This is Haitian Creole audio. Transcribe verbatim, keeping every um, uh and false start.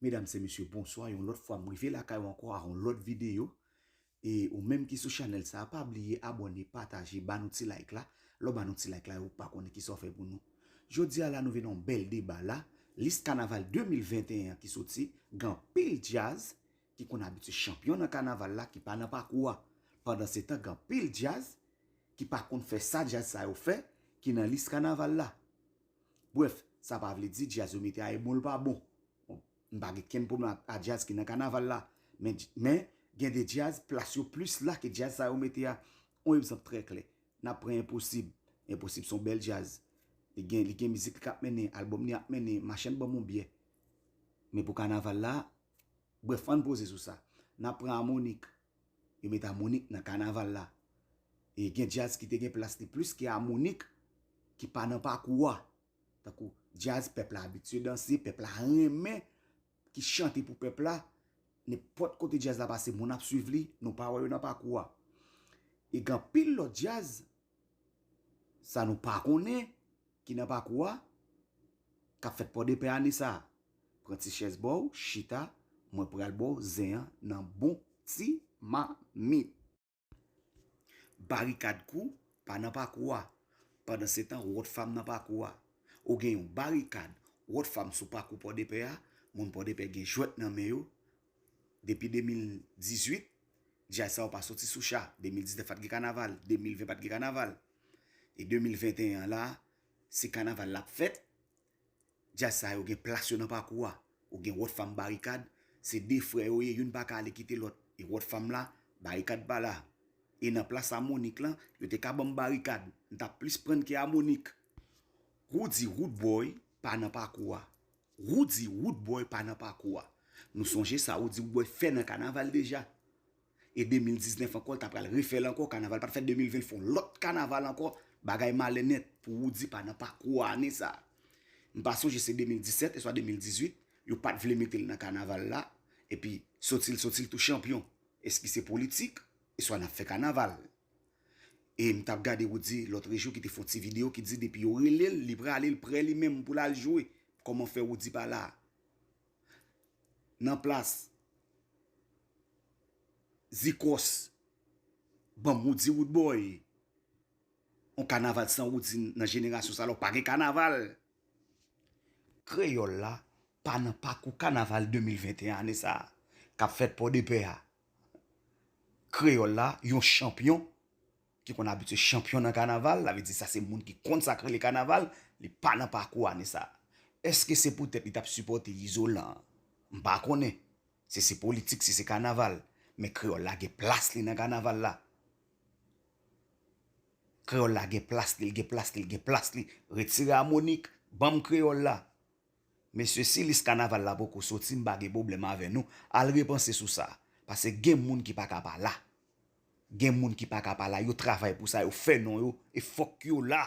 Medam e mesye, bonswa. Yon lòt fwa, m rive lakay ou ankò ak yon lòt videyo. E ou menm ki sou chanèl sa a, pa bliye abòne, pataje, ba nou ti like la. Lè w ba nou ti like la, ou pa konnen kisa w fè pou nou. Jodi a la, nou vin yon bèl deba la. Lis kanaval de mil venteyen an ki soti, gen anpil djaz ki konn abitye chanpyon nan kanaval la, ki pa nan pakou a. Pandansetan, gen anpil djaz ki pa konn fè sa djaz sa yo fè, ki nan lis kanaval la. Brèf, sa pa vle di djaz yo mete a e bon l pa bon. Bon, m pa gen kenn pwoblèm a, a djaz ki nan kanaval la. Men, men, gen de djaz, plas yo plis la ke djaz sa yo mete a. On egzanp trè klè, n ap pran Enposib. Enposib se yon bèl djaz. Li gen, li gen mizik li k ap mennen, albòm li ap mennen, machann ban m yon byè. Men pou kanaval la, brèf, ann poze sou sa. N ap pran Amonik. Yo met Amonik nan kanaval la. E gen djaz ki te gen plas li plis ke Amonik ki pa nan pakou a. Tankou djaz pèp la abitye danse, pèp la renmen, ki chante pou pèp la. Nenpòt kote djaz la pase, moun ap swiv li, nou pa wè yo nan pakou a. E gen anpil lòt djaz, sa nou pa konnen, ki nan pakou a, k ap fèt Pòdepè ane sa a. Pran ti chèz ba w, chita, mwen pral ba w zen an nan bon ti mamit. Barikad Kou pa nan pakou a. Pandansetan, Rockfam nan pakou a. Ou gen yon Barikad, Rockfam sou pakou Pòdepè a, moun Pòdepè gen jwèt nan men yo. Depi de mil dizuit, djaz sa yo pa soti sou cha. De mil diznèf pa t gen kanaval, de mil ven pa t gen kanaval. E de mil venteyen an la, se kanaval l ap fèt. Djaz sa yo gen plas yo nan pakou a. Ou gen Rockfam, Barikad, se de frè yo ye, youn pa ka ale kite lòt. E Rockfam la, Barikad pa la. E nan plas Amonik lan, yo te ka ban m Barikad. M t ap plis prann ke Amonik. Roody Roodboy pa nan pakou a. Roody Roodboy pa nan pakou a. Nou sonje sa Roody Roodboy fè nan kanaval deja. E de mil diznèf ankò, l ta pral refè l ankò. Kanaval pa t fèt de mil ven, l fè yon lòt kanaval ankò. Bagay malè nèt pou Roody pa nan pakou a ane sa a. M pa sonje se de mil disèt, oswa de mil dizuit, yo pa t vle mete l nan kanaval la. Epi, soti l, soti l tou chanpyon. Èske se politik? Oswa n ap fè kanaval? E m t ap gade Roody lòt jou ki te fè yon ti videyo ki di depi yo rele l, li prale, l prè li menm pou l al jwe. Kòman fè Roody pa la? Nan plas Zikòs, ban m Roody Roodboy. On kanaval san Roody nan jenerasyon sa la, ou pa gen kanaval. Kreyòl la pa nan pakou kanaval de mil venteyen ane sa a, k ap fèt Pòdepè a. Kreyòl la, yon chanpyon ki konn abitye chanpyon nan kanaval, sa vle di sa se moun ki konn sa k rele kanaval, li pa nan pakou ane sa a. Èske se poutèt li t ap sipòte Izolan? M pa konnen. Si se politik, si se kanaval. Men kreyòl la gen plas li nan kanaval la. Kreyòl la gen plas li, l gen plas li, l gen plas li. Retire Amonik, ban m kreyòl la. Mesye, si lis kanaval la poko soti, m pa gen pwoblèm avè nou. Al repanse sou sa. Paske gen moun ki pa ka pa la. Gen moun ki pa ka pa la. Yo travay pou sa, yo fè non yo, e fòk yo la.